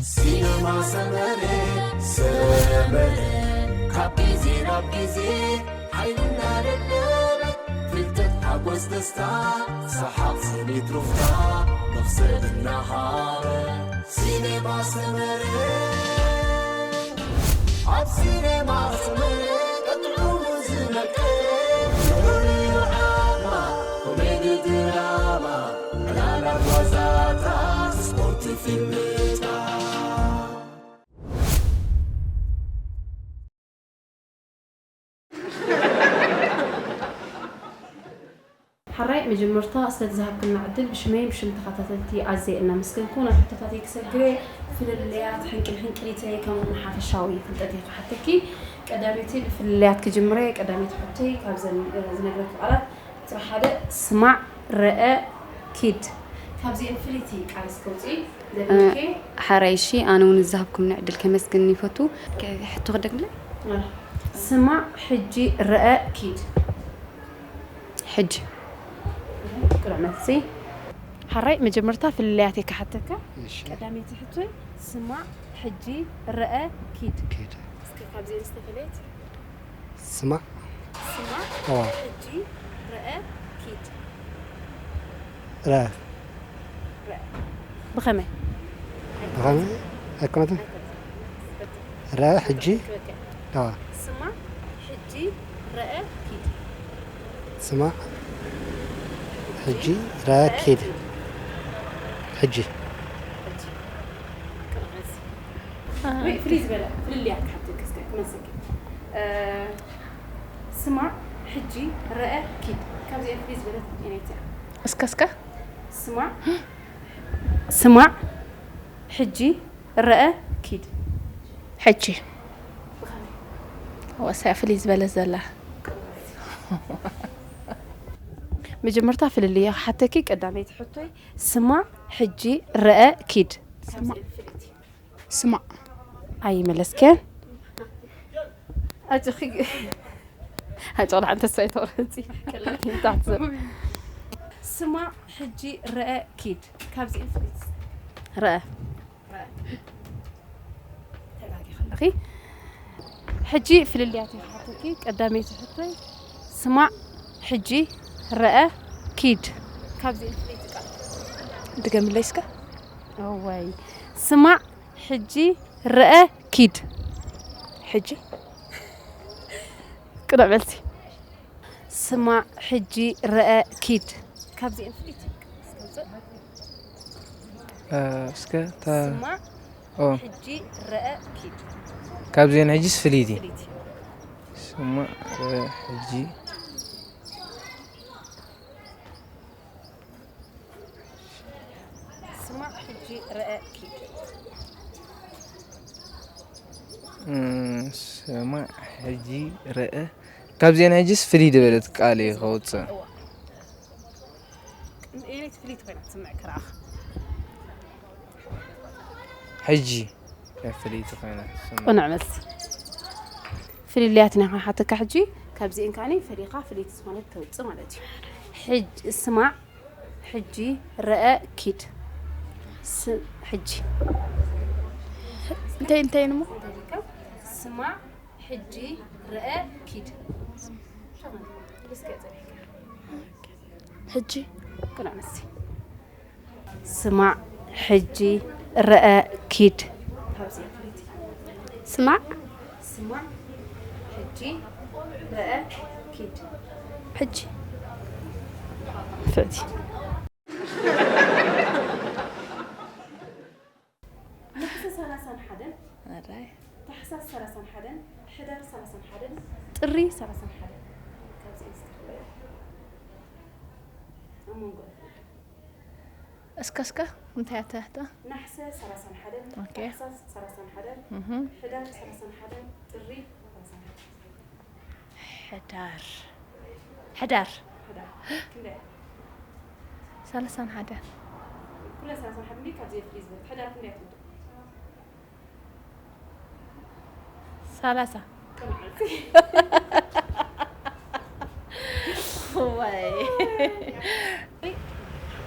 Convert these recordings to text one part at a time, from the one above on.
ሲነማ ሰመረ፣ ሰመረ፣ ካብ ግዜ ናብ ግዜ ሓይልና ደለበ፣ ፍልጠት፣ ሓጎስ፣ ደስታ፣ ሰሓቕ፣ ስኒት፣ ሩፍታ፣ መኽሰብ እናሃበ። ሲነማ ሰመረ፣ ኣብ ሲነማ ሰመረ፣ ጥዑሙ ዝመቀረ፣ ፍሉይ ዓማ፣ ኮሜዲ፣ ድራማ፣ ዕላላት፣ ዋዛታት፣ ስፖርት፣ ፊልምታት። ሓራይ መጀመርታ ስለቲ ዝሃብክና ዕድል ብሽመይን ብሽም ተኸታተልቲ ኣዝየ እናመስገንኩ ናብ ሕቶታተይ ክሰግር እየ። ፍልልያት ሕንቅል ሕንቅሊተይ ከምኡ ሓፈሻዊ ፍልጠተይ ክሓተኪ። ቀዳመይቲ ብፍልልያት ክጅምር እየ። ቀዳመይቲ ሕቶይ ካብዘን እ፣ ዝነግረኪ ቃላት ቁፅሪ ሓደ ስማዕ፣ ረአ፣ ኪድ። ካብዚአን ፍልይቲ ቃል እስከ ውፅኢ ዘብለኪ። ሓራይ እሺ፣ ኣነ እውን ዝሃብኩምኒ ዕድል ከመስግን ይፈቱ። ከ-፣ ሕቶ ክደግምለይ? ስማዕ፣ ሕጂ፣ ረአ፣ ኪድ። ሕጂ። ቅኑዕ መልሲ። ሓራይ መጀመርታ ፍልልያት እየ ክሓተካ። እሺ። ቀዳመይቲ ሕቶይ ስማዕ፣ ሕጂ፣ ረአ፣ ኪድ። ኪድ። እስከ ካብዚአን ዝተፈለየት? ስማዕ። ስማዕ፣ ኦ። ሕጂ፣ ረአ፣ ኪድ። ረአ። ረአ። ብኸመይ? ብኸመይ? ኣይኮነትን? ኣይኮነትን። ረአ፣ ሕጂ። ክበቅዕ። ኦ። ስማዕ፣ ሕጂ፣ ረአ፣ ኪድ። ስማዕ፣ ሕጂ፣ ረአ፣ ኪድ። ሕጂ። ሕጂ። ቅርብ መልሲ። ወይ ፍልይ ዝበለ፣ ፍልልያት ክሓተኪ እስከ ክመልሰኪ። እ፣ ስማዕ፣ ሕጂ፣ ረአ፣ ኪድ። ካብዚአን ፍልይ ዝበለት ኣየነይቲ እያ? እስከ፣ እስከ። ስማዕ፣ ስማዕ፣ ሕጂ፣ ረአ፣ ኪድ። ሕጂ። ብኸመይ? ወሳያ ፍልይ ዝበለት ዘላ። መጀመርታ ፍልልየ ክሓተኪ፣ ቀዳመይቲ ሕቶይ፣ ስማዕ፣ ሕጂ፣ ረአ፣ ኪድ። ስማዕ። ስማዕ። ኣይመለስክን። ኣጆኺ። ኣጆኺ፣ ደሓን ተስፋ ኣይተቑረጺ። ቀላል እዩ፣ ታሕቲ ዘሎ። ስማዕ፣ ሕጂ፣ ረአ፣ ኪድ። ካብዚአን ፍልይቲ። ረአ። ረአ። ተጋጊኺ ኣለኺ። ሕጂ ፍልልያት እየ ክሓተኪ። ቀዳመይቲ ሕቶይ፣ ስማዕ፣ ሕጂ፣ ረአ፣ ኪድ። ካብዚአን ፍልይቲ ቃል። ድገምለይ እስከ። እዋይ። ስማዕ፣ ሕጂ፣ ረአ፣ ኪድ። ሕጂ። ቅኑዕ መልሲ። ስማዕ፣ ሕጂ፣ ረአ፣ ኪድ። ካብዚአን ፍልይቲ እስከ ውፅእ። እ፣ እስከ ተ-፣ ስማዕ፣ ኦ። ሕጂ፣ ረአ፣ ኪድ። ካብዚአን ሕጂስ ፍልይቲ። ፍልይቲ። ስማዕ፣ ረአ፣ ሕጂ። ስማዕ፣ ሕጂ፣ ረአ፣ ኪድ። እም፣ ስማዕ፣ ሕጂ፣ ረአ። ካብዚአን ሕጂስ ፍልይ ዝበለት ቃል እየ ከውፅእ። እዋ። የነይቲ ፍልይቲ ኮይና ትስምዕ ክረኣኽ። ሕጂ እያ ፍልይቲ ኮይና ትስምዕ። ቅኑዕ መልሲ። ፍልልያት ናይ ሓተካ ሕጂ ካብዚአን ከዓኒ ፈሊኻ ፍልይቲ ዝኾነት ተውፅእ ማለት እዩ። ሕጂ ስማዕ፣ ሕጂ፣ ረአ፣ ኪድ። ስ-፣ ሕጂ። እንታይ፣ እንታይ ንሞ? እንታይ ኢልካ? ስማዕ፣ ሕጂ፣ ረአ፣ ኪድ። እስከ ጸኒሕካ። ሕጂ። ቅኑዕ መልሲ። ስማዕ፣ ሕጂ፣ ረአ፣ ኪድ። ካብዚ ፍልይቲ። ስማዕ። ስማዕ፣ ሕጂ፣ ረአ፣ ኪድ። ሕጂ። ፍዕቲ። ነሐሰ ሰላሳን ሓደን፣ ኣራይ። ታሕሳስ ሰላሳን ሓደን፣ ሕዳር ሰላሳን ሓደን፣ ጥሪ ሰላሳን ሓደን። ካብዚ እስከ ኣብ መንጎ እስከ፣ እስከ፣ እንታይ ኣተህተ? ነሐሰ ሰላሳን ሓደን፣ ኦኬ። ታሕሳስ ሰላሳን ሓደን፣ እህ። ሕዳር ሰላሳን ሓደን፣ ጥሪ ሰላሳን ሓደን። ሕዳር። ሕዳር። ሕዳር። ክንደይ? ሰላሳን ሓደን። ኩለን ሰላሳን ሓደን ድዩ? ካብዚ ፍልይ ዝበለት። ሕዳር ክንደይ ትውድእ? ሰላሳ። ቅኑዕ መልሲ። ዋይ።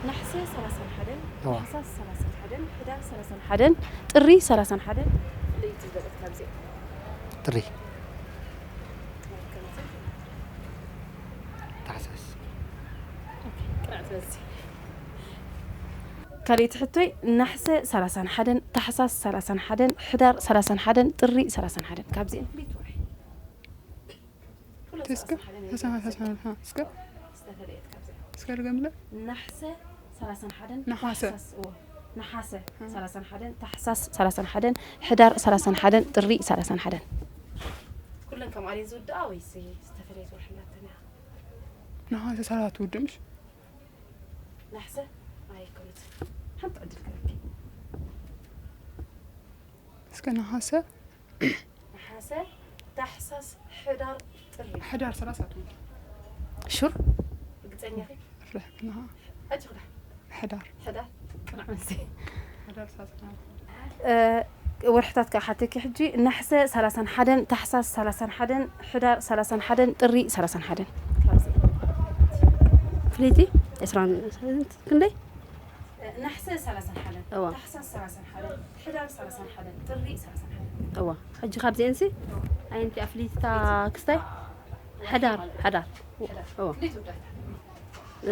ነሐሰ ሰላሳን ሓደን፣ እዋ። ታሕሳስ ሰላሳን ሓደን፣ ሕዳር ሰላሳን ሓደን፣ ጥሪ ሰላሳን ሓደን ፍልይቲ ዝበለት ካብዚ። ጥሪ። ታሕሳስ። ኦኬ፣ ቅርዕት በዚ። ካልኣይቲ ሕቶይ፣ ነሐሰ ሰላሳን ሓደን፣ ታሕሳስ ሰላሳን ሓደን፣ ሕዳር ሰላሳን ሓደን፣ ጥሪ ሰላሳን ሓደን ካብዚኤን ፍልይቲ ወርሒ። እስከ፣ እስከ፣ እስከ፣ እስከ ድገምለ። ነሐሰ ሰላሳን ሓደን፣ ነሓሰ። ታሕሳስ፣ እዎ፣ ነሓሰ እ። ሰላሳን ሓደን፣ ታሕሳስ ሰላሳን ሓደን፣ ሕዳር ሰላሳን ሓደን፣ ጥሪ ሰላሳን ሓደን። ኩለን ከም ኣሌን ዝውድኣ ወይስ ዝተፈለየት ወርሒ ናተን እያ? ነሓሰ ሰላሳ ትውድእ ምሽ? ነሐሰ ኣይኮነት። ሓንቲ ዕድል ክህበኪ። እስከ ነሓሰ። ነሓሰ፣ ታሕሳስ፣ ሕዳር፣ ጥሪ። ሕዳር ሰላሳ ትውድእ። ሹር? ርግጸኛ ኢኺ? ኣፍርሕክና። ኣጆኺ ዳ። ሕዳር። ሕዳር። ቅኑዕ መልሲ። ሕዳር ሰላሳ ትውድእ። እ፣ ወርሕታት ከኣ ሓተኪ ሕጂ፣ ነሕሰ ሰላሳን ሓደን፣ ታሕሳስ ሰላሳን ሓደን፣ ሕዳር ሰላሳን ሓደን፣ ጥሪ ሰላሳን ሓደን። ፍልይቲ ዕስራን ክንደይ? ነሕሰ ሰላሳን ሓደን፣ እዋ። ታሕሳስ ሰላሳን ሓደን፣ ሕዳር ሰላሳን ሓደን፣ ጥሪ ሰላሳን ሓደን። እዋ። ሕጂ ካብዚኤንሲ ኣየንቲ ኣፍሊታ ክስታይ? ሕዳር፣ ሕዳር። ሕዳር። እዋ። ክንደይ ትውዳእ? እ፣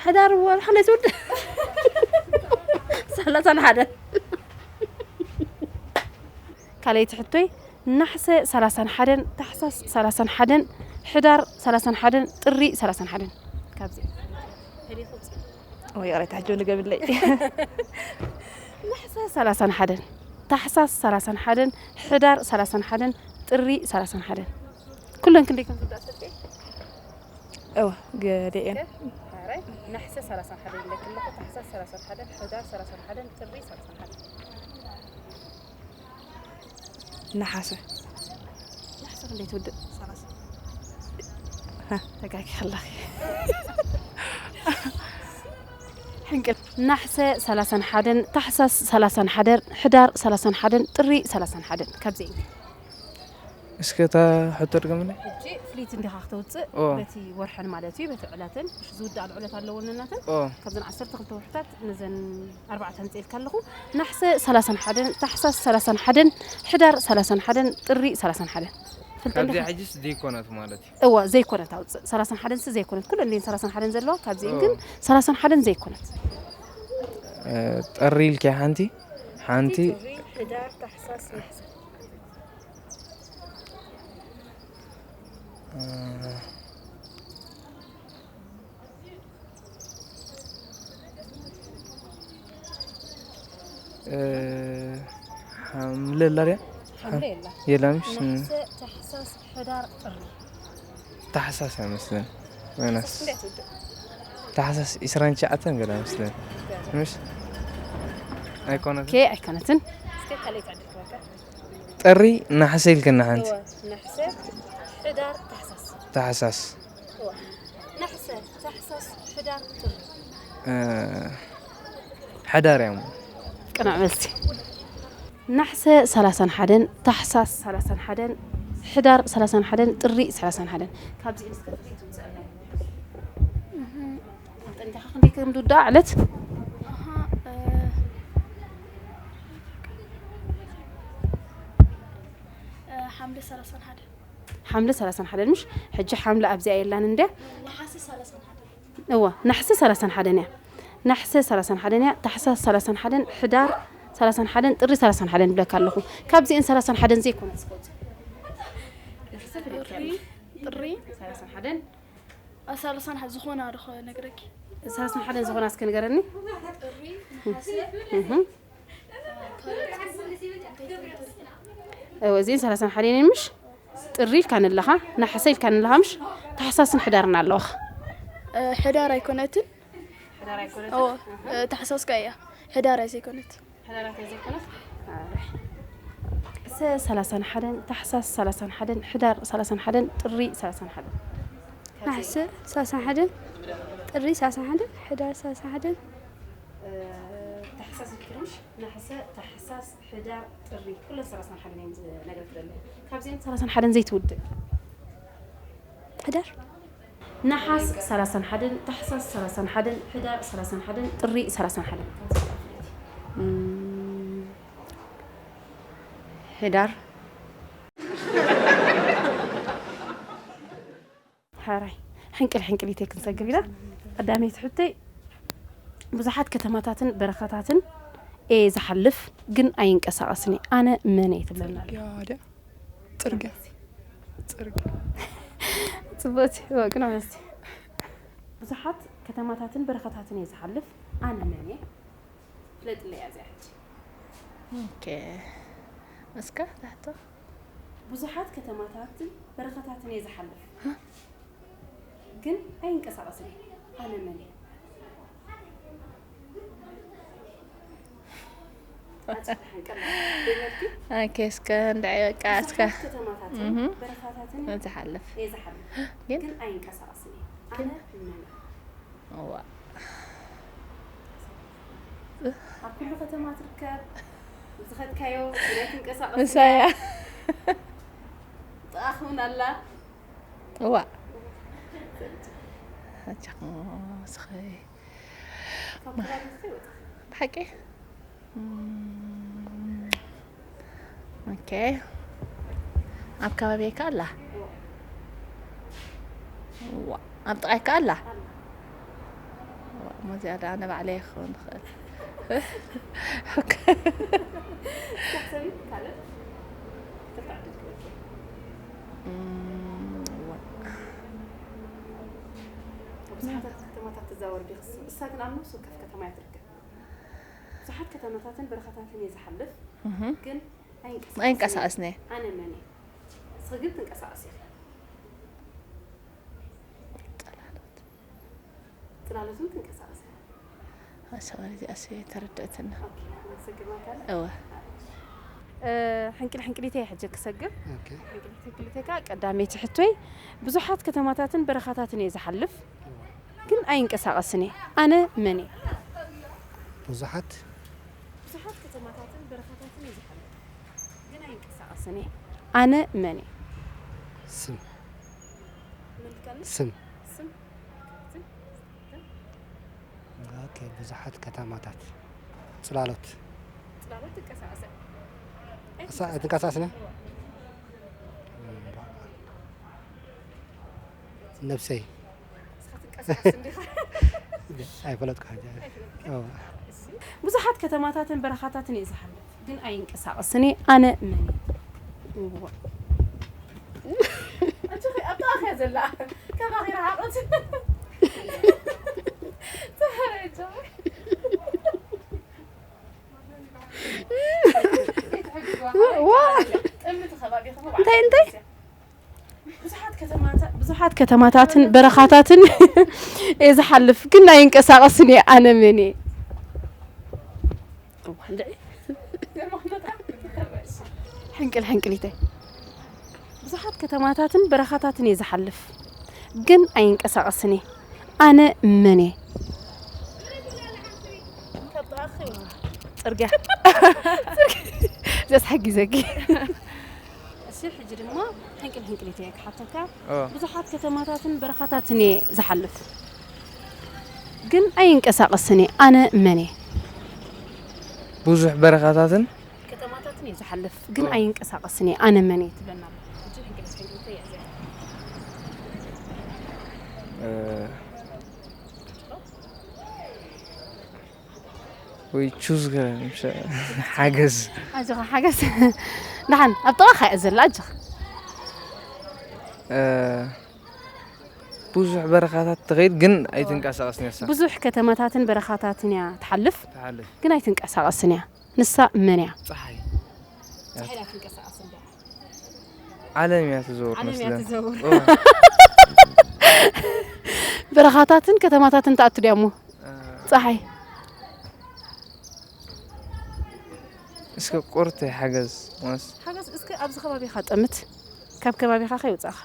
ሕዳር ወርሒ ክንደይ ትውዳእ? ሰላሳን ሓደን። ካልኣይቲ ሕቶይ፣ ነሓሰ ሰላሳን ሓደን፣ ታሕሳስ ሰላሳን ሓደን፣ ሕዳር ሰላሳን ሓደን፣ ጥሪ ሰላሳን ሓደን። ካብዚ። ወይ፣ ይቕሬታ፣ ሕጂ ንገብለይ። ነሓሰ ሰላሳን ሓደን፣ ታሕሳስ ሰላሳን ሓደን፣ ሕዳር ሰላሳን ሓደን፣ ጥሪ ሰላሳን ሓደን። ኩለን ክንደይ ከም ዝውዳእ ትፈልጢ? እወ፣ ገሊኤን። ኦኬ፣ ሕራይ። ነሓሰ ሰላሳን ሓደን ኢለኪ ኣለኹ፣ ታሕሳስ ሰላሳን ሓደን፣ ሕዳር ሰላሳን ሓደን፣ ጥሪ ሰላሳን ሓደን። ነሓሰ። ነሓሰ ክንደይ ትውድእ? ሰላሳ። ሃ። ተጋጊኺ ኣለኺ። ሕንቅል። ነሓሰ ሰላሳን ሓደን፣ ታሕሳስ ሰላሳን ሓደን፣ ሕዳር ሰላሳን ሓደን፣ ጥሪ ሰላሳን ሓደን። ካብዚ እስከ እታ ሕቶ ድገምለይ። ሕጂ ፍልይቲ እንዲኻ ክተውፅእ ኦ። በቲ ወርሕን ማለት እዩ፣ በቲ ዕለትን፣ እሺ፣ ዝውዳእ ዕለት ኣለዎ ነናተን። ኦ። ካብዘን ዓሰርተ ክልተ ወርሕታት ነዘን ኣርባዕተ ኣምፅኤልካ ኣለኹ። ነሓሰ ሰላሳን ሓደን፣ ታሕሳስ ሰላሳን ሓደን፣ ሕዳር ሰላሳን ሓደን፣ ጥሪ ሰላሳን ሓደን። ፈልጠ ካብዚኣ እንዲኻ? ሕጂስ ዘይኮነት ማለት እዩ። እወ፣ ዘይኮነት ኣውፅእ። ሰላሳን ሓደን ስ ዘይኮነት። ኩለን እየን ሰላሳን ሓደን ዘለዋ፣ ካብዚኤን ኦ። ግን ሰላሳን ሓደን ዘይኮነት። እ፣ ጥሪ ኢልኪ ሓንቲ፣ ሓንቲ ጥሪ፣ ሕዳር፣ ታሕሳስ፣ ነሓሰ። እ፣ እ፣ ሓምለ ኣላ ድያ? ሓምለ የላ። የላ ምሽ? ነሓሰ፣ ታሕሳስ፣ ሕዳር፣ ጥሪ። ታሕሳስ ኣይመስልን። ወይናስ? ታሕሳስ ክንደይ ትውድእ? ታሕሳስ ዕስራን ትሽዓተን ገለ ኣይመስልን። ገለ። ምሽ? ኣይኮነትን? ኦኬ፣ ኣይኮነትን። እስከ ካልኣይቲ ዕድል ክበካ። ጥሪ፣ ነሓሰ ኢልክና ሓንቲ። እወ፣ ነሓሰ፣ ሕዳር፣ ታሕሳስ። ታሕሳስ። እወ። ነሓሰ፣ ታሕሳስ፣ ሕዳር፣ ጥሪ። እ፣ ሕዳር እያ እሞ። ቅኑዕ መልሲ። ነሓሰ ሰላሳን ሓደን፣ ታሕሳስ ሰላሳን ሓደን፣ ሕዳር ሰላሳን ሓደን፣ ጥሪ ሰላሳን ሓደን። ካብዚኤን እስከ ፍልይቲ ትውፅኣልና። እህ። ጠንቲኻ ክንደይ ከም ዝውዳእ ዕለት? ኣሃ፣ እ፣ እ፣ ሓምለ ሰላሳን ሓደን። ሓምለ ሰላሳን ሓደን ምሽ? ሕጂ ሓምለ ኣብዚኣ የላን እንድያ? ነሓሰ ሰላሳን ሓደን። እወ፣ ነሓሰ ሰላሳን ሓደን እያ። ነሓሰ ሰላሳን ሓደን እያ፣ ታሕሳስ ሰላሳን ሓደን፣ ሕዳር ሰላሳን ሓደን፣ ጥሪ ሰላሳን ሓደን ይብለካ ኣለኹ። ካብዚኤን ሰላሳን ሓደን ዘይኮነት እስከ ውፅእ። ጥሪ፣ ጥሪ። ሰላሳን ሓደን። አ፣ ሰላሳን ሓ-፣ ዝኾና ዶ ኸነግረኪ? ሰላሳን ሓደን ዝኾና እስከ ንገረኒ። ጥሪ፣ ነሓሰ። እህ። እወ፣ እዚኤን ሰላሳን ሓደን እየን ምሽ? ጥሪ ኢልካኒ ኣለኻ፣ ነሓሰ ኢልካኒ ኣለኻ ምሽ? ታሕሳስን ሕዳርን ኣለዋኻ። እ፣ ሕዳር ኣይኮነትን? ሕዳር ኣይኮነትን? እወ፣ እ፣ ታሕሳስ ከ እያ። ሕዳር እያ ዘይኮነት። ሕዳር እያ ዘይኮነት? ኣረ። ሰ-፣ ሰላሳን ሓደን፣ ታሕሳስ ሰላሳን ሓደን፣ ሕዳር ሰላሳን ሓደን፣ ጥሪ ሰላሳን ሓደን። ነሓሰ ሰላሳን ሓደን፣ ጥሪ ሰላሳን ሓደን፣ ሕዳር ሰላሳን ሓደን። እ፣ ታሕሳስ ኢልኪ ምሽ? ነሓሰ፣ ታሕሳስ፣ ሕዳር፣ ጥሪ፣ ኩለን ሰላሳን ሓደን እየን ዝነግረኪ ዘለኹ። ካብዚኤን ሰላሳን ሓደን ዘይትውድእ? ሕዳር። ነሓስ ሰላሳን ሓደን፣ ታሕሳስ ሰላሳን ሓደን፣ ሕዳር ሰላሳን ሓደን፣ ጥሪ ሰላሳን ሓደን። እም፣ ሕዳር። ሕራይ፣ ሕንቅል ሕንቅሊተይ ክንሰግር ኢና። ቀዳመይቲ ሕቶይ፣ ብዙሓት ከተማታትን በረኻታትን እየ ዝሓልፍ፣ ግን ኣይንቀሳቐስን እየ። ኣነ መን እየ ትብለና ኣላ? ጽርግያ ድያ? ጽርግያ። ጽርግያ። ጽቡቕቲ፣ እወ፣ ቅኑዕ መልሲ። ብዙሓት ከተማታትን በረኻታትን እየ ዝሓልፍ፣ ኣነ መን እየ? ፍለጥለይ እያ እዚኣ ሕጂ። ኦኬ። እስከ ትሕቶ። ብዙሓት ከተማታትን በረኻታትን እየ ዝሓልፍ፣ ግን ኣይንቀሳቐስን እየ። ኣነ መን እየ? ኣጽብሐን ቀላል። ደመርኪ? ኦኬ፣ እስከ እንድዒ በቃ እስከ ብዙሓት ከተማታትን እህ። በረኻታትን እየ ዝሓልፍ። እየ ዝሓልፍ፣ ግን ግን ኣይንቀሳቐስን እየ። ኣነ መን እየ? እዋ። ኣብ ኩሉ ከተማ ትርከብ። ዝኸድካዮ ናይ ትንቀሳቐስ ንሳያ። ጥቓኺ እውን ኣላ። እዋ። ኣጃኹም ስኸይ። ካብ ከባቢኺ ከይወጻ። ብሓቂ? እም፣ ኦኬ። ኣብ ከባቢካ ኣላ? ዋ፣ ኣብ ጥቓይካ ኣላ? ዋ፣ እሞ እዚኣ ደኣ ኣነ ባዕለይ ክኸውን ዝኽእል። ኦኬ። እስኪ ሕሰቢ፣ ካልእ? ክልተ ዕድል ክህበኪ። እም፣ ዋ። ኣብ ብዙሓት ከተማታት ትዛወር ዲኺ? እሳ ግን ኣብ ነፍሲ ወከፍ ከተማ እያ ትርከብ። ብዙሓት ከተማታትን በረኻታትን እየ ዝሓልፍ፣ እህ። ግን ኣይንቀሳቐስን እየ። ኣይንቀሳቐስን እየ። ኣነ መን እየ? ንስኺ ግን ትንቀሳቐሲ ኢኺ። ጽላሎት። ጽላሎት እውን ትንቀሳቐስ እያ። ኣሰ-፣ እዚኣስ ተረድአትና። ኦኬ፣ ኣመሰግናለሁ። እወ። እ፣ ሕንቅል ሕንቅሊተይ ሕጂ ክሰግር። ኦኬ። ሕንቅል ሕንቅሊተይ ከኣ ቀዳመይቲ ሕቶይ፣ ብዙሓት ከተማታትን በረኻታትን እየ ዝሓልፍ፣ ግን ኣይንቀሳቐስን እየ። ኣነ መን እየ? ብዙሓት ብዙሓት ከተማታትን በረኻታትን እየ ዝሓልፍ፣ ግን ኣይንቀሳቐስን እየ። ኣነ መን እየ? ስም። መልካም። ስም። ስም። ኦኬ፣ ብዙሓት ከተማታት። ጽላሎት። ጽላሎት ትንቀሳቐስ። እሳ-፣ ትንቀሳቐስን? እም፣ ነብሰይ። ንስኻ ትንቀሳቐስ እንዲኻ? ኣይፈለጥኩ ሕጂ። ኣይፈለጥክን? እወ። እሺ። ብዙሓት ከተማታትን በረኻታትን እየ ዝሓልፍ፣ ግን ኣይንቀሳቐስን እየ። ኣነ መን እየ? እዋ። ኣጆኺ፣ ኣብ ጥቓኺ እያ ዘላ። ካባኺ ረሓቐት። ተሓረይ ኣጆኺ። ዋ። ጠምቲ ከባቢኺ እኮ እንታይ፣ እንታይ? ብዙሓት ከተማታ-፣ ብዙሓት ከተማታትን በረኻታትን እየ ዝሓልፍ፣ ግን ኣይንቀሳቐስን እየ። ኣነ መን እየ? እዋ፣ እንድዒ። ሕንቅል ሕንቅሊተይ። ብዙሓት ከተማታትን በረኻታትን እየ ዝሓልፍ፣ ግን ኣይንቀሳቐስን እየ። ኣነ መን እየ? ጽርግያ። ዘስሓጊዘኪ። እሺ፣ ሕጂ ድማ ሕንቅል ሕንቅሊተይ ክሓተካ። ኦ። ብዙሓት ከተማታትን በረኻታትን እየ ዝሓልፍ፣ ግን ኣይንቀሳቐስን እየ። ኣነ መን እየ? ብዙሕ በረኻታትን ከተማታትን እየ ዝሓልፍ፣ ግን ኦ። ኣይንቀሳቐስን እየ። ኣነ መን እየ ትብለና ኣላ። ሕጂ ሕንቅል ሕንቅሊተይ እያ እዚኣ። እ፣ ወይ ቹዝ ገለ፣ ምሽ-፣ ሓገዝ። ኣጆኻ፣ ሓገዝ። ደሓን፣ ኣብ ጥቓኻ እያ ዘላ፣ ኣጆኻ። እ፣ ብዙሕ በረኻታት ትኸይድ፣ ግን ኣይትንቀሳቐስን እያ እሳ። ብዙሕ ከተማታትን በረኻታትን እያ ትሓልፍ፣ ትሓልፍ። ግን ኣይትንቀሳቐስን እያ። ንሳ መን እያ? ጸሓይ። ጸሓይ እያ ትንቀሳቐስ እንድያ። ዓለም እያ ትዘውር ዓለም እያ መስለን። ትዘውር። ኦ። በረኻታትን ከተማታትን ትኣቱ ድያ እሞ? እ። ጸሓይ። እስከ ቁርተይ ሓገዝ፣ ወስ-፣ ሓገዝ እስከ ኣብዚ ከባቢኻ ጠምት። ካብ ከባቢኻ ከይውጻእኻ።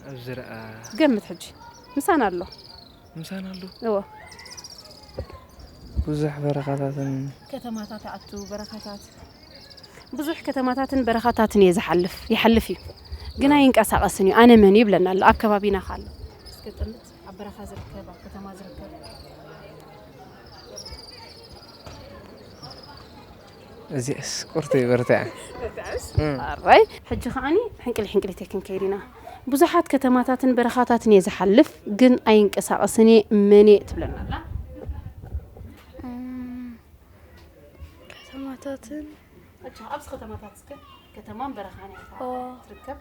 ኣብዚ ረኣ። ገምት ሕጂ። ምሳና ኣሎ። ምሳና ኣሎ? እወ። ብዙሕ በረኻታትን ከተማታት ኣቱ በረኻታት። ብዙሕ ከተማታትን በረኻታትን እየ ዝሓልፍ፣ ይሓልፍ እዩ። ግን ኣይንቀሳቐስን እዩ። ኣነ መን እዩ ይብለና ኣሎ ኣብ ከባቢና ካሎ። እስከ ጠምት ኣብ በረኻ ዝርከብ፣ ኣብ ከተማ ዝርከብ። እዚኣስ ቁርቲ በርትዐ። ኣራይ፣ ሕጂ ከዓኒ ሕንቅሊ ሕንቅሊተይ ክንከይድ ኢና። ብዙሓት ከተማታትን በረኻታትን እየ ዝሓልፍ፣ ግን ኣይንቀሳቐስን እየ። መን እየ ትብለና ኣላ። ከተማታትን ሕጂ ኣብዚ ከተማታት እስከ፣ ከተማን በረኻን እያ ኦ፣ ትርከብ።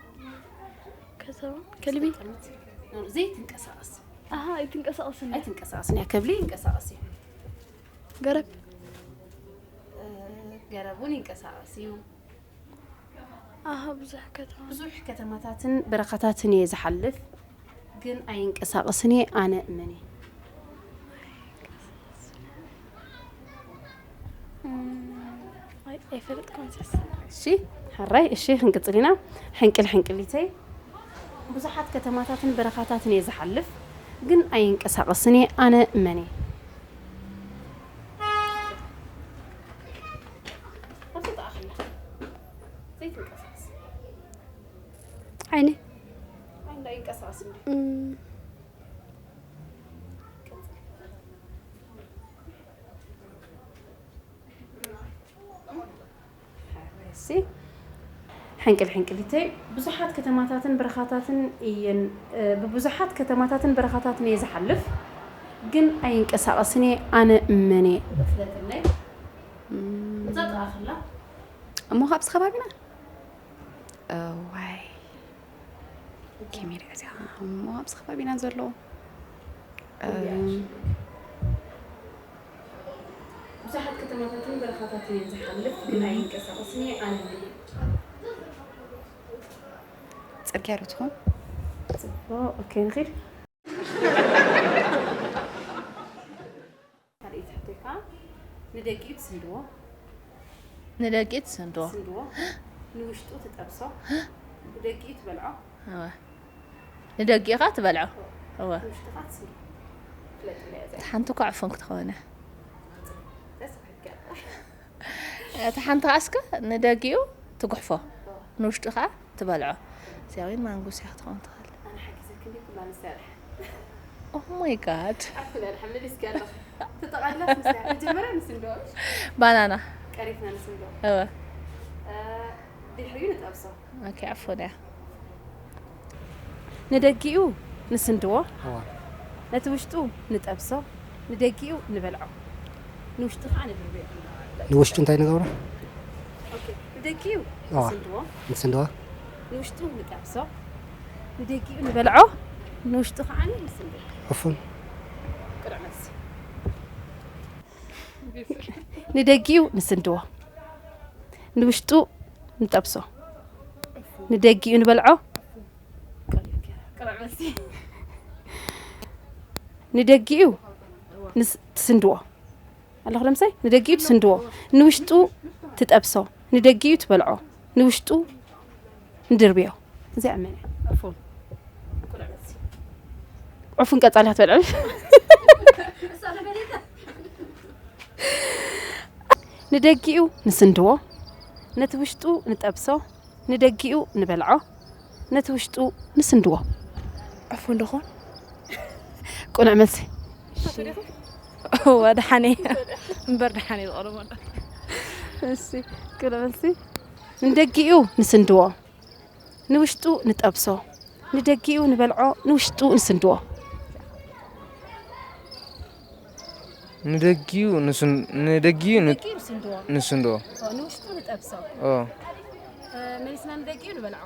ከተማ ከልቢ ዘይትንቀሳቐስ ኣሃ ኣይትንቀሳቐስን እያ። ኣይትንቀሳቐስን እያ። ከብሊ ይንቀሳቐስ እዩ። ገረብ ገረብ እውን ይንቀሳቐስ እዩ። ኣሃ ብዙሕ ከተማ ብዙሕ ከተማታትን በረኻታትን እየ ዝሓልፍ፣ ግን ኣይንቀሳቐስን እየ። ኣነ መን እየ? እም፣ ኣይ- ኣይፈለጥኩን ሴስ እሺ፣ ሕራይ። እሺ፣ ክንቅጽል ኢና። ሕንቅል ሕንቅሊተይ፣ ብዙሓት ከተማታትን በረኻታትን እየ ዝሓልፍ፣ ግን ኣይንቀሳቐስን እየ። ኣነ መን እየ? ዘይትንቀሳቐስ ዓይኒ ኣይንቀሳቐስ እንዲ እም፣ እሺ፣ ሕንቅል ሕንቅሊተይ፣ ብዙሓት ከተማታትን በረኻታትን እየን፣ እ፣ ብብዙሓት ከተማታትን በረኻታትን እየ ዝሓልፍ፣ ግን ኣይንቀሳቐስን እየ። ኣነ መን እየ? ፍለጥለይ። እዛ ጥቓ ከላ። እሞ ካብዚ ከባቢና? እዋይ፣ ከመይ ኢለ እዚኣ እሞ ኣብዚ ከባቢና ዘሎ ብዙሓት ከተማታትን በረኻታትን እየ ዝሓልፍ፣ ግን ኣይንቀሳቐስን እየ። ኣነ መን እየ? ጽርግያ ዶ ትኾን? ጽቡቕ፣ ኦኬ፣ ንኺድ። ካልኣይቲ ሕቶይ ከዓ፣ ንደጊኡ ትስንድዎ? ንደጊኡ ትስንድዎ? ትስንድዎ? ንውሽጡ ትጠብሶ? ንደጊኡ ትበልዖ? እወ። ንደጊኡ ኸዓ ትበልዖ? እወ። ንውሽጡ ከዓ ትስንድዎ? ፍለጥለይ እዚኣ። ሓንቲ እኮ ዕፉን ክትኸውን እያ። ተስፋ ይገባ። እቲ ሓንቲ ከዓ እስከ ንደጊኡ ትጉሕፎ፣ ንውሽጡ ከዓ ትበልዖ። እዚኣ እውን ማንጉስ እያ ክትኸውን ትኽእል። ኣነ ሓጊዘኪ እንዲ ኩላ ንሰርሕ። Oh my God። ኣፍለ ሓምል እስኪ ኣለኹ። ተጠቓላስ ንሰርሕ። መጀመርያ ንስንድዎ። ባናና። ቀሪፍና ንስንድዎ። እወ። እ፣ ድሕሪኡ ንጠብሶ። ኦኬ፣ ዕፉን እያ። ንደጊኡ ንስንድዎ፣ እዋ። ነቲ ውሽጡ ንጠብሶ፣ ንደጊኡ ንበልዖ፣ ንውሽጡ ከዓ ንድርብዮ። ንውሽጡ እንታይ ንገብሮ? ኦኬ፣ ንደጊኡ እዋ። ንስንድዎ፣ ንስንድዋ? ንውሽጡ ንጠብሶ፣ ንደጊኡ ንበልዖ፣ ንውሽጡ ከዓ ንስንድዎ። ዕፉን። ቅኑዕ መልሲ። ንደጊኡ ንስንድዎ፣ ንውሽጡ ንጠብሶ፣ ንደጊኡ ንበልዖ፣ ንደጊኡ ንስ- ትስንድዎ ኣለኹ ለምሳይ ንደጊኡ ትስንድዎ፣ ንውሽጡ ትጠብሶ፣ ንደጊኡ ትበልዖ፣ ንውሽጡ ንድርብዮ። እዚኣ መን እያ? ዕፉን። ዕፉን ቀጻሊ ክትበልዕም። ንደጊኡ ንስንድዎ፣ ነቲ ውሽጡ ንጠብሶ፣ ንደጊኡ ንበልዖ፣ ነቲ ውሽጡ ንስንድዎ። ዕፉን ዶ ኾን? ቅኑዕ መልሲ። እዋ ደሓነ እምበር ደሓነ ዝቐረቦ ኣሎ። እሺ፣ ቅኑዕ መልሲ። ንደጊኡ ንስንድዎ፣ ንውሽጡ ንጠብሶ፣ ንደጊኡ ንበልዖ፣ ንውሽጡ ንስንድዎ። ንደጊኡ ንስን- ንደጊኡ ን- ንስንድዎ። ንስንድዎ። ንውሽጡ ንጠብሶ። ኦ መሊስና ንደጊኡ ንበልዖ።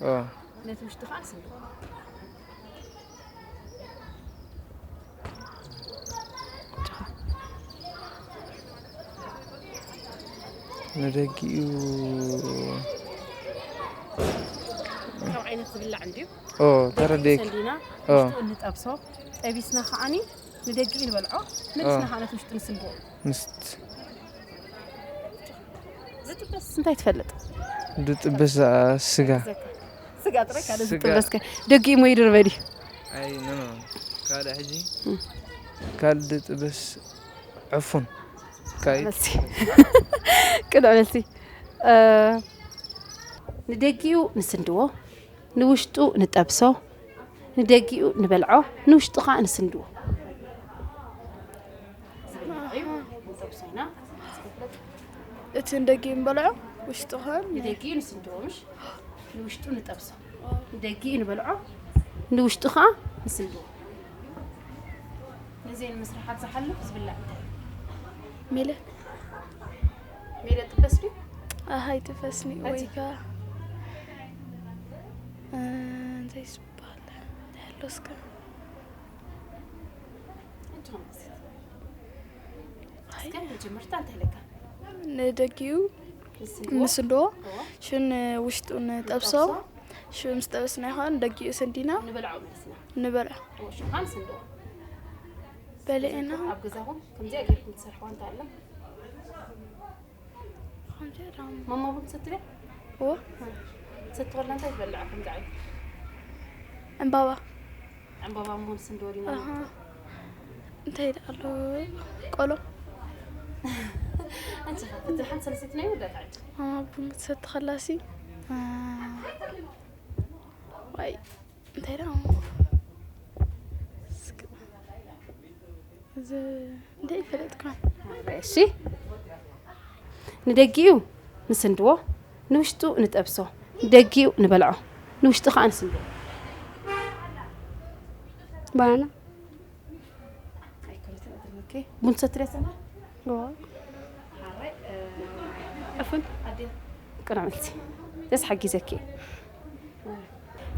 ኦ ነቲ ውሽጡ ከዓ ንስንድዎ። ንደጊኡ ካብ ዓይነት ዝብላዕ እንድዩ። ኦ ተረዴክ ሰንዲና ኦ ውሽጡ እንጠብሶ። ጠቢስና ከዓኒ ንደጊኡ ንበልዖ። መሊስና ከዓ ነቲ ውሽጡ ንስንድዎ። ምስት ዝጥበስ እንታይ ትፈልጥ? ዝጥበስ ስጋ ስጋ ጥራይ ካልእ ስጋ። ዝጥበስከ ደጊኡ ሞ ይድርበ ድዩ? ኣይ ኖ ኖ ካልእ ሕጂ ካልእ ዝጥበስ ዕፉን ካይ መልሲ ቅኑዕ መልሲ። እ፣ ንደጊኡ ንስንድዎ፣ ንውሽጡ ንጠብሶ፣ ንደጊኡ ንበልዖ፣ ንውሽጡ ኸዓ ንስንድዎ። እቲ ንደጊኡ ንበልዖ፣ ውሽጡ ኸዓ ንደጊኡ ንስንድዎ፣ ምሽ? ንውሽጡ ንጠብሶ፣ ንደጊኡ ንበልዖ፣ ንውሽጡ ኸዓ ንስንድዎ። ነዚ ንምስርሓት ዝሓልፍ ዝብላዕ እንታይ እዩ? ሜለ ሜለ ጥበስ ድዩ? ኣሃይ ትፈስኒ ወይ ከዓ እንታይ ዝበሃል? እንታይ ኣሎ እስከ? እስከ መጀመርታ እንታይ ኢለካ? ንደጊኡ ንስንድዎ? ንስንድዎ፣ እዎ። ሽን ውሽጡ ንጠብሶ። ንጠብሶ። ሽን ምስ ጠበስናዮ ከዓ ንደጊኡ ሰንዲና ንበልዖ ማለት ኢና። ንበልዖ። እዎ፣ ሽን ከዓ ንስንድዎ። በሊዕና ኣብ ገዛኹም ከምዚኣ ጌርኩም ትሰርሕዋ እንታይ ኣሎ? ከምዚኣ ዳሞ ማማ ቡን ትሰትያ? እዎ። ትሰቲ ከላ እንታይ ትበልዓ ከምዚ ዓይነት? ዕምባባ። ዕምባባ መሆን ስንድዎ ዲና ኣሃ። እንታይ ደኣ ኣሎ? ቆሎ። ኣንቺ እቲ ሓንቲ ሰለስተይቲ ናይ ወዳት ዓይነት። ማማ ቡን ክትሰቲ ከላሲ። አ፣ ዋይ። እንታይ ደኣ? እስክ-፣ እዚ እንታይ ይፈለጥኩን? እሺ። ንደጊኡ ንስንድዎ፣ ንውሽጡ ንጠብሶ፣ ንደጊኡ ንበልዖ፣ ንውሽጡ ከዓ ንስንድዎ። ባና ኣይኮነትን፣ ኦኬ። ቡን ትሰትያ ሰማ? ጎ ሓራይ፣ እ፣ ዕፉን ኣዴ፣ ቅኑዕ መልሲ። ዘስሓጊዘኪ።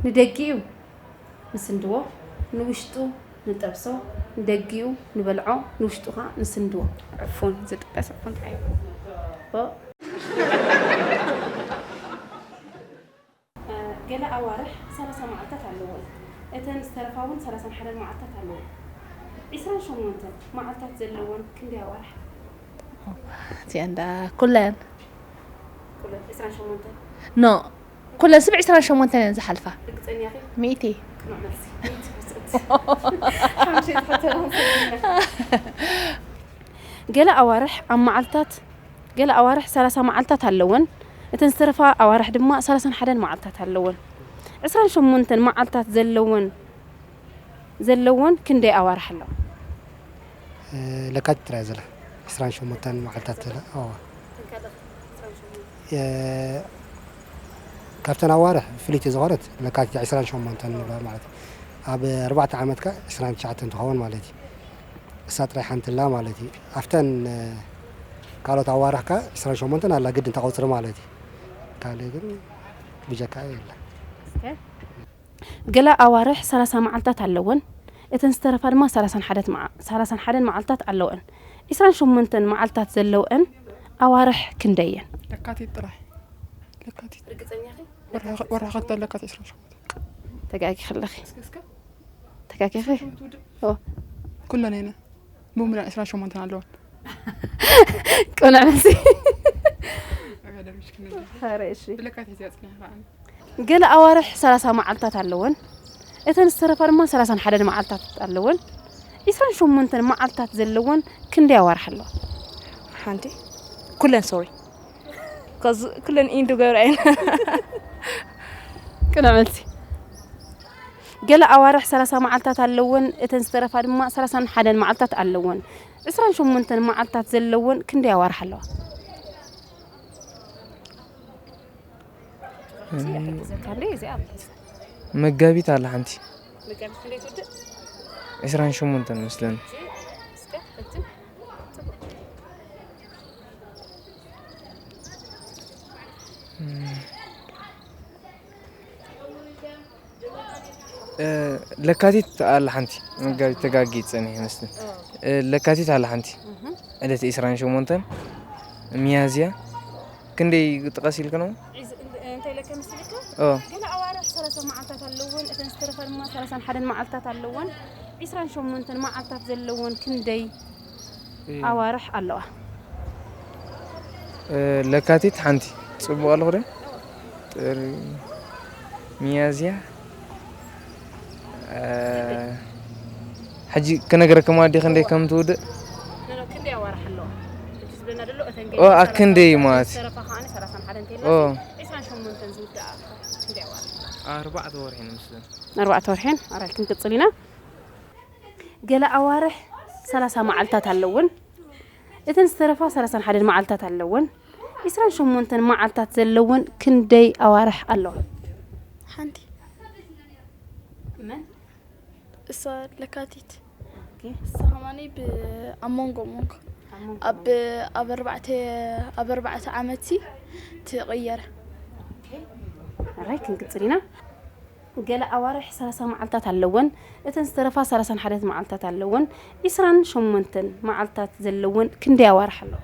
ንደጊኡ ንስንድዎ፣ ንውሽጡ ንጠብሶ፣ ንደጊኡ ንበልዖ፣ ንውሽጡ ኸዓ ንስንድዎ። ዕፉን ዝጥበስ ዕፉን እንታይ እዩ? ኦ። እ፣ ገለ ኣዋርሕ ሰላሳ መዓልታት ኣለወን። እተን ዝተረፋ እውን ሰላሳን ሓደን መዓልታት ኣለወን። ዒስራን ሸሞንተን መዓልታት ዘለወን ክንደይ ኣዋርሕ? እዚኣ እንዳ ኩለን ኩለን ዒስራን ሸሞንተን። ኖ ኩለን ስብ ዒስራን ሸሞንተን እየን ዝሓልፋ። ርግጸኛ ኢኺ? ሚእቲ ቅኑዕ መልሲ። ሓሙሸይቲ ሕቶ ኢና ወሰድና። ገለ ኣዋርሕ ኣብ መዓልታት፣ ገለ ኣዋርሕ ሰላሳ መዓልታት ኣለወን። እተን ዝተረፋ ኣዋርሕ ድማ ሰላሳን ሓደን መዓልታት ኣለወን። ዒስራን ሸሞንተን መዓልታት ዘለወን፣ ዘለወን ክንደይ ኣዋርሕ ኣለዋ? ለካቲት ጥራይ ዘላ ዒስራን ሸሞንተን መዓልታት ዘላ። እዋ። የ-፣ ካብተን ኣዋርሕ ፍልይቲ ዝኾነት ለካቲት ዒስራን ሸሞንተን ንብላ ማለት እዩ። ኣብ ኣርባዕተ ዓመት ከ ዒስራን ትሽዓተን ትኸውን ማለት እዩ። እሳ ጥራይ ሓንቲ ኣላ ማለት እዩ። ኣብተን ካልኦት ኣዋርሕ ከ ዒስራን ሸሞንተን ኣላ ግድን ተቐፅሪ ማለት እዩ። ካልእ ግን ብጀካ የላ። ገለ ኣዋርሕ ሰላሳ መዓልታት ኣለወን። እተን ዝተረፋ ድማ ሰላሳን ሓደት መዓ-፣ ሰላሳን ሓደን መዓልታት ኣለወን። ዒስራን ሸሞንተን መዓልታት ዘለወን ኣዋርሕ ክንደይ እየን? ለካቲት ጥራይ። ለካቲት ርግጸኛ ኢኺ? ወርሒ ወርሒ ከቶ ለካቲት ዒስራን ሸሞንተን። ተጋጊኺ ኣለኺ። እስከ እስከ ተጋጊኺ? ትውድእ ኦ፣ ኩለን እየን። ብሙሉእ ዒስራን ሸሞንተን ኣለወን። ቅኑዕ መልሲ። ኣጋደምሽ ክንብል። ኧረ እሺ። ብለካቲት እያ ጽኒሕ ከዓኒ። ገለ ኣዋርሕ ሰላሳ መዓልታት ኣለወን። እተን ዝተረፋ ድማ ሰላሳን ሓደን መዓልታት ኣለወን። ዒስራን ሸሞንተን መዓልታት ዘለወን ክንደይ ኣዋርሕ ኣለዋ? ሓንቲ ኩለን ሶሪ ከዚ ኩለን ኢንዱ ገብራ እየን። ቅኑዕ መልሲ። ገለ ኣዋርሕ ሰላሳ መዓልታት ኣለወን፣ እተን ዝተረፋ ድማ ሰላሳን ሓደን መዓልታት ኣለወን። ዒስራን ሸሞንተን መዓልታት ዘለወን ክንደይ ኣዋርሕ ኣለዋ? መጋቢት ኣላ ሓንቲ መጋቢት ክንደይ ትውድእ? ዒስራን ሸሞንተን መስለኒ። እ፣ ለካቲት ኣላ ሓንቲ መጋቢት ተጋጊ ጸኒሕ ይመስል። እ፣ ለካቲት ኣላ ሓንቲ ዕለት ዒስራን ሸሞንተን ሚያዝያ ክንደይ ጥቀስ ኢልክኖ? እንታይ ኢለካ መሲልካ? ኦ ገለ ኣዋርሕ ሰላሳ መዓልታት ኣለወን፣ እተን ዝተረፋ ድማ ሰላሳን ሓደን መዓልታት ኣለወን። ዒስራን ሸሞንተን መዓልታት ዘለወን ክንደይ ኣዋርሕ ኣለዋ? እ፣ ለካቲት ሓንቲ ጽቡቕ ኣለኹ ዶ? ጥሪ፣ ሚያዝያ፣ እ፣ ሕጂ ክነግረኩም ኣዲ ክንደይ ከም ትውድእ? ኖ፣ ኖ፣ ክንደይ ኣዋርሕ ኣለዋ? ሕጂ ዝብለና ዘሎ እተን ኦ፣ ኣክንደይ ማለት? ዝተረፋ ከዓኒ ሰላሳን ሓደን እንተይልና ኦ ዒስራን ሸሞንተን ዝውድኣ ክንደይ ኣዋርሕ ኣለዋ? ኣርባዕተ ወርሒ ንመስለን። ኣርባዕተ ወርሒን ኣራይ ክንቅጽል ኢና። ገለ ኣዋርሕ ሰላሳ መዓልታት ኣለውን፣ እተን ዝተረፋ ሰላሳን ሓደን መዓልታት ኣለውን። ዒስራን ሸሞንተን መዓልታት ዘለውን ክንደይ ኣዋርሕ ኣለዋ? ሓንቲ መን እሳ ለካቲት እሳ ከማኒ ብኣብ መንጎ መንጎ ኣብ ኣብ ኣርባዕተ ኣብ ኣርባዕተ ዓመት ሲ ትቕየር። ራይ ክንቅጽል ኢና። ገለ ኣዋርሕ ሰላሳ መዓልታት ኣለወን፣ እተን ዝተረፋ ሰላሳን ሓደት መዓልታት ኣለወን። ዒስራን ሸሞንተን መዓልታት ዘለወን ክንደይ ኣዋርሕ ኣለዋ?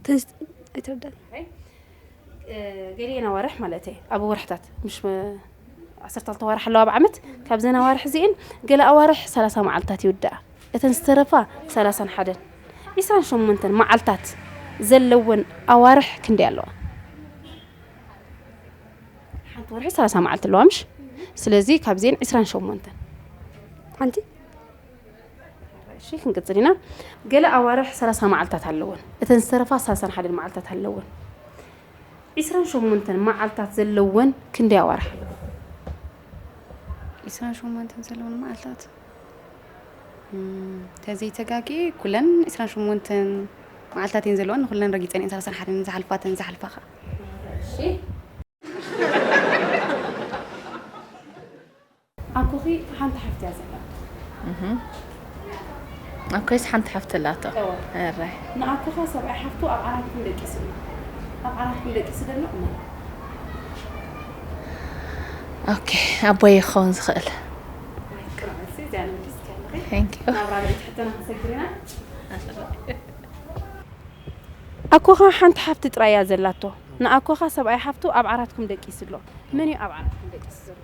ተስ ኣይተረዳን ገሊአን ኣዋርሕ ማለት እየ ኣብ ወርሕታት ምሽ ዓሰርተ ክልተ ኣዋርሕ ኣለዋ ኣብ ዓመት። ካብዘን ኣዋርሕ እዚአን ገለ ኣዋርሕ ሰላሳ መዓልታት ይውድኣ፣ እተን ዝተረፋ ሰላሳን ሓደን። ዒስራን ሸሞንተን መዓልታት ዘለወን ኣዋርሕ ክንደይ ኣለዋ? ሓንቲ ወርሒ ሰላሳ መዓልቲ ኣለዋ ምሽ? ስለዚ ካብዚአን ዒስራን ሸሞንተን ሓንቲ እሺ ክንቅጽል ኢና። ገለ ኣዋርሕ ሰላሳ መዓልታት ኣለወን፣ እተን ዝተረፋ ሰላሳን ሓደን መዓልታት ኣለወን። ዒስራን ሸሞንተን መዓልታት ዘለወን ክንደይ ኣዋርሕ ኣለዋ? ዒስራን ሸሞንተን ዘለወን መዓልታት እም፣ ተዘይተጋጊ ኩለን ዒስራን ሸሞንተን መዓልታት እየን ዘለወን። ንኩለን ረጊፀን እየን ሰላሳን ሓደን ዝሓልፋተን ዝሓልፋ ከዓ እሺ ኣኮኺ ሓንቲ ሓፍቲ እያ ዘላ። ኣኮይስ ሓንቲ ሓፍቲ ኣላቶ። እወ። ኣራይ ንኣኮኻ ሰብኣይ ሓፍቱ ኣብ ዓራትኩም ደቂሱ ኣሎ። ኣብ ዓራትኩም ደቂሱ ዘሎ እመን። ኦኬ ኣቦይ ክኸውን ዝኽእል። ቅርብሲ እዚኣ ንወዲስ ከለኺ Thank you። ናብ ራብዒት ሕቶና ክንሰግር ኢና። ኣኮኻ ሓንቲ ሓፍቲ ጥራይ እያ ዘላቶ። ንኣኮኻ ሰብኣይ ሓፍቱ ኣብ ዓራትኩም ደቂሱ ኣሎ። መን እዩ ኣብ ዓራትኩም ደቂሱ ዘሎ?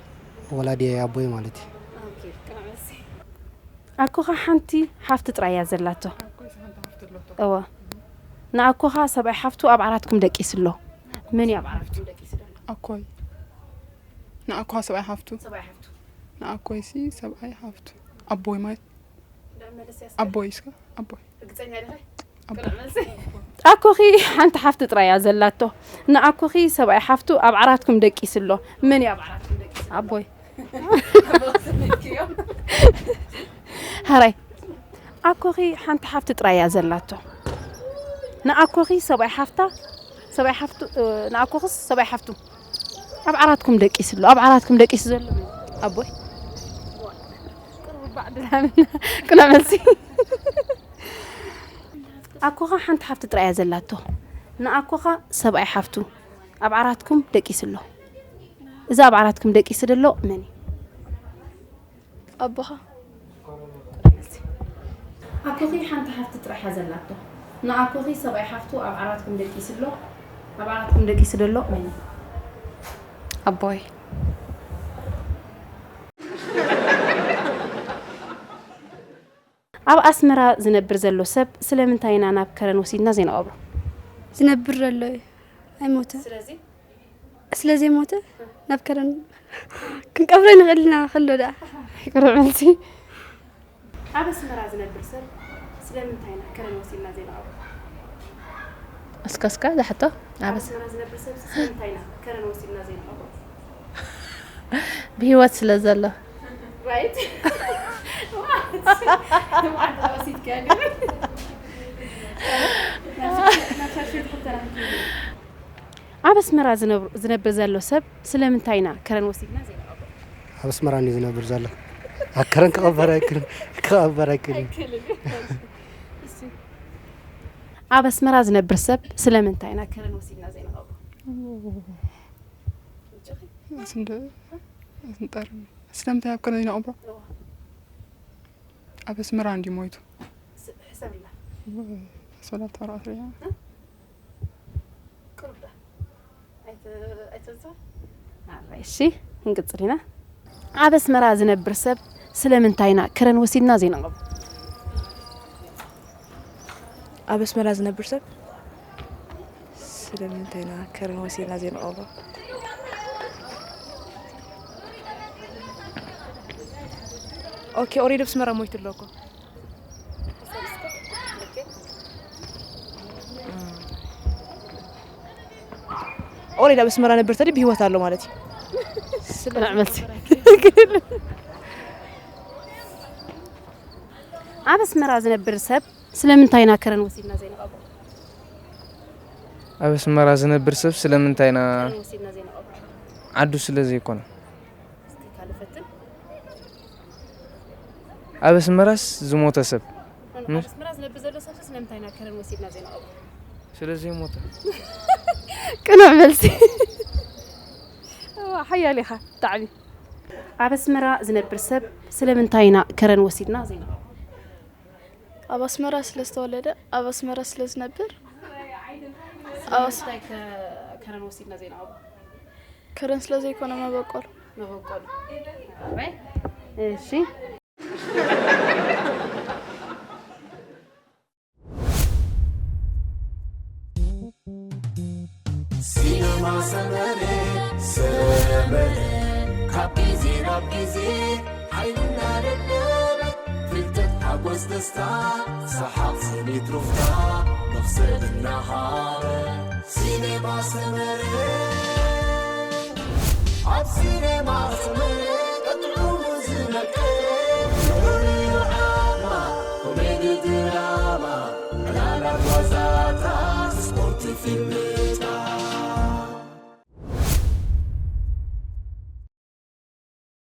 ወላዲ ኣቦይ ማለት እዩ። ኣኮኻ ሓንቲ ሓፍቲ ጥራይ እያ ዘላቶ። እወ ንኣኮኻ ሰብኣይ ሓፍቱ ኣብ ዓራትኩም ደቂሱ ኣሎ። መን እዩ ኣብ ዓራትኩም ደቂሱ ዘሎ? ኣኮይ ንኣኳ ሰብኣይ ሓፍቱ ሰብኣይ ሓፍቱ ንኣኮይሲ ሰብኣይ ሓፍቱ ኣቦይ ማለት ኣቦይ እስከ ኣቦይ ርግጸኛ ዲኺ? ኣቦይ ኣኮኺ ሓንቲ ሓፍቲ ጥራይ እያ ዘላቶ። ንኣኮኺ ሰብኣይ ሓፍቱ ኣብ ዓራትኩም ደቂሱ ኣሎ። መን እዩ ኣብ ዓራትኩም ደቂሱ? ኣቦይ ሃራይ ኣኮኺ ሓንቲ ሓፍቲ ጥራይ እያ ዘላቶ። ንኣኮኺ ሰብኣይ ሓፍታ ሰብኣይ ሓፍቱ እ፣ ንኣኮኽስ ሰብኣይ ሓፍቱ ኣብ ዓራትኩም ደቂሱ ኣሎ። ኣብ ዓራትኩም ደቂሱ ዘሎ መን እዩ? ኣቦይ ቅኑዕ መልሲ። ኣኮኻ ሓንቲ ሓፍቲ ጥራይ እያ ዘላቶ። ንኣኮኻ ሰብኣይ ሓፍቱ ኣብ ዓራትኩም ደቂሱ ኣሎ። እዚ ኣብ ዓራትኩም ደቂሱ ዘሎ መን እዩ? ኣቦኻ ኣኮኺ ሓንቲ ሓፍቲ ጥራሕ እያ ዘላቶ። ንኣኮኺ ሰብኣይ ሓፍቱ ኣብ ዓራትኩም ደቂሱ ኣሎ። ኣብ ዓራትኩም ደቂሱ ዘሎ መን እዩ? ኣቦይ ኣብ ኣስመራ ዝነብር ዘሎ ሰብ ስለምንታይ ኢና ናብ ከረን ወሲድና ዘይንቐብሮ? ዝነብር ዘሎ እዩ ኣይሞተን። ስለዚ ስለ ዘይሞተ ናብ ከረን ክንቀብሮ ንኽእል ኢና ከሎ ደኣ ቅሩብ መልሲ። ኣብ ኣስመራ ዝነብር ሰብ ስለምንታይ ኢና ከረን ወሲድና ዘይንቐብሮ? እስከ እስከ ዛሕቶ ኣብ ኣስመራ ዝነብር ሰብ ስለምንታይ ኢና ከረን ወሲድና ዘይንቐብሮ? ብህይወት ስለ ዘሎ ራይት ኣብ ኣስመራ ዝነብር ዘሎ ሰብ ስለምንታይ ኢና ከረን ወሲድና ዘይንቐብሮ? ኣብ ኣስመራ እንዲ ዝነብር ዘሎ ኣብ ከረን ክቐበር ኣይክልን ክቐበር ኣይክልን። ኣብ ኣስመራ ዝነብር ሰብ ስለምንታይ ኢና ከረን ወሲድና ዘይንቐብሮ? ስንጠር ስለምንታይ ኣብ ከረን ይነቕብሮ? ኣብ ኣስመራ እንዲ ሞይቱ ሕሰብላ ሰላት ተራእያ እሺ ክንቅፅል ኢና። ኣብ ኣስመራ ዝነብር ሰብ ስለምንታይ ኢና ከረን ወሲድና ዘይንቐብሮ? ኣብ ኣስመራ ዝነብር ሰብ ስለምንታይ ኢና ከረን ወሲድና ዘይንቐብሮ? ኦኬ ኦሬዲ ኣብ ኣስመራ ሞይቱ ኣሎ እኮ። ኦሬዲ ኣብ ኣስመራ ነበር ተዲ ብህይወት ኣሎ ማለት እዩ። ቅኑዕ መልሲ። ኣብ ኣስመራ ዝነብር ሰብ ስለምንታይ ኢና ከረን ወሲድና ዘይንቐብሮ? ኣብ ኣስመራ ዝነብር ሰብ ስለምንታይ ኢና? ከረን ወሲድና ዘይንቐብሮ? ዓዱ ስለ ዘይኮነ። እስኪ ካልእ ፈትን። ኣብ ኣስመራስ ዝሞተ ሰብ ኣብ ኣስመራ ዝነብር ዘሎ ሰብ ስለምንታይ ኢና ከረን ወሲድና ዘይንቐብሮ? ስለ ዘይሞተ። ቅኑዕ መልሲ። እዋ፣ ሓያል ኢኻ ብጣዕሚ። ኣብ ኣስመራ ዝነብር ሰብ ስለምንታይ ኢና ከረን ወሲድና ዘይንቐብሮ? ኣብ ኣስመራ ስለ ዝተወለደ፣ ኣብ ኣስመራ ስለ ዝነብር፣ ኣብ ኣስ- እንታይ ከ- ከረን ወሲድና ዘይንቐብሮ? ከረን ስለ ዘይኮነ መበቆል። መበቆሉ። ኣባይ? እሺ። ሲነማ ሰመረ ሰመረ ካብ ግዜ ናብ ግዜ ሓይልና ደደበ ፍልጠት ሓጎስ ደስታ ሰሓቕ ስኒት ሩፍታ መኽሰብ እናሃበ ሲነማ ሰመረ ኣብ ሲነማ ሰመረ ቀጥዑ ዝመቀ ንዑ ዓማ ኮሜዲ ድራማ ዕላላት ዋዛታት ስፖርት ፊልም